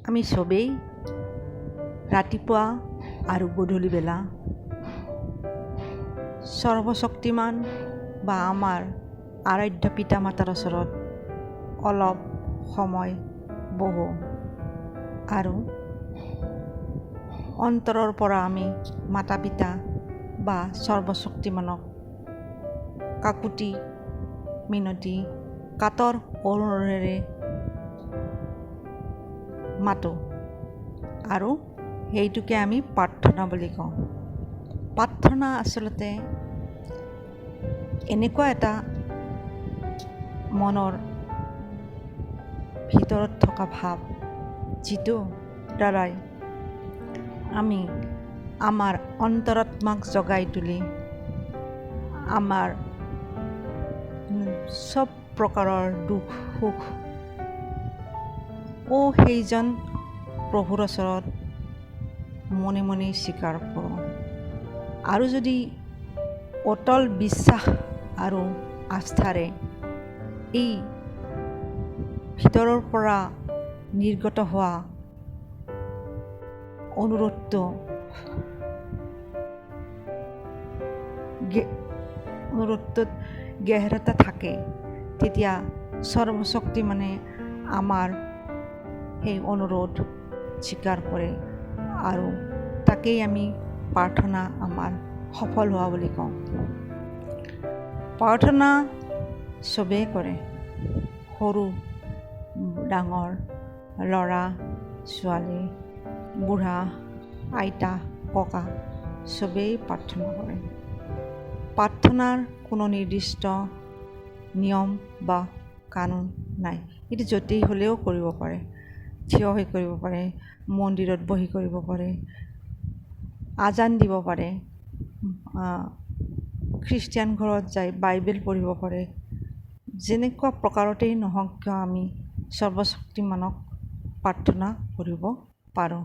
আমি চবেই ৰাতিপুৱা আৰু গধূলিবেলা সৰ্বশক্তিমান বা আমাৰ আৰাধ্য পিতা মাতাৰ ওচৰত অলপ সময় বহোঁ আৰু অন্তৰৰ পৰা আমি মাতা পিতা বা সৰ্বশক্তিমানক কাকুতি মিনতি, কাতৰ অনুৰোধেৰে মাতোঁ আৰু সেইটোকে আমি প্ৰাৰ্থনা বুলি কওঁ। প্ৰাৰ্থনা আচলতে এনেকুৱা এটা মনৰ ভিতৰত থকা ভাৱ, যিটো দ্বাৰাই আমি আমাৰ অন্তৰাত্মাক জগাই তুলি আমাৰ চব প্ৰকাৰৰ দুখ সুখ সেইজন প্ৰভুৰ ওচৰত মনে মনে স্বীকাৰ কৰোঁ। আৰু যদি অটল বিশ্বাস আৰু আস্থাৰে এই ভিতৰৰ পৰা নিৰ্গত হোৱা অনুৰোধটোত গেহৰতা থাকে, তেতিয়া সৰ্বশক্তি মানে আমাৰ সেই অনুৰোধ স্বীকাৰ কৰে আৰু তাকেই আমি প্ৰাৰ্থনা আমাৰ সফল হোৱা বুলি কওঁ। প্ৰাৰ্থনা চবেই কৰে, সৰু ডাঙৰ, ল'ৰা ছোৱালী, বুঢ়া আইতা ককা চবেই প্ৰাৰ্থনা কৰে। প্ৰাৰ্থনাৰ কোনো নিৰ্দিষ্ট নিয়ম বা কানুন নাই। এইটো য'তেই হ'লেও কৰিব পাৰে, থিয় হৈ কৰিব পাৰে, মন্দিৰত বহি কৰিব পাৰে, আজান দিব পাৰে, খ্ৰীষ্টিয়ান ঘৰত যাই বাইবেল পঢ়িব পাৰে। যেনেকুৱা প্ৰকাৰতেই নহওক কিয়, আমি সৰ্বশক্তিমানক প্ৰাৰ্থনা কৰিব পাৰোঁ।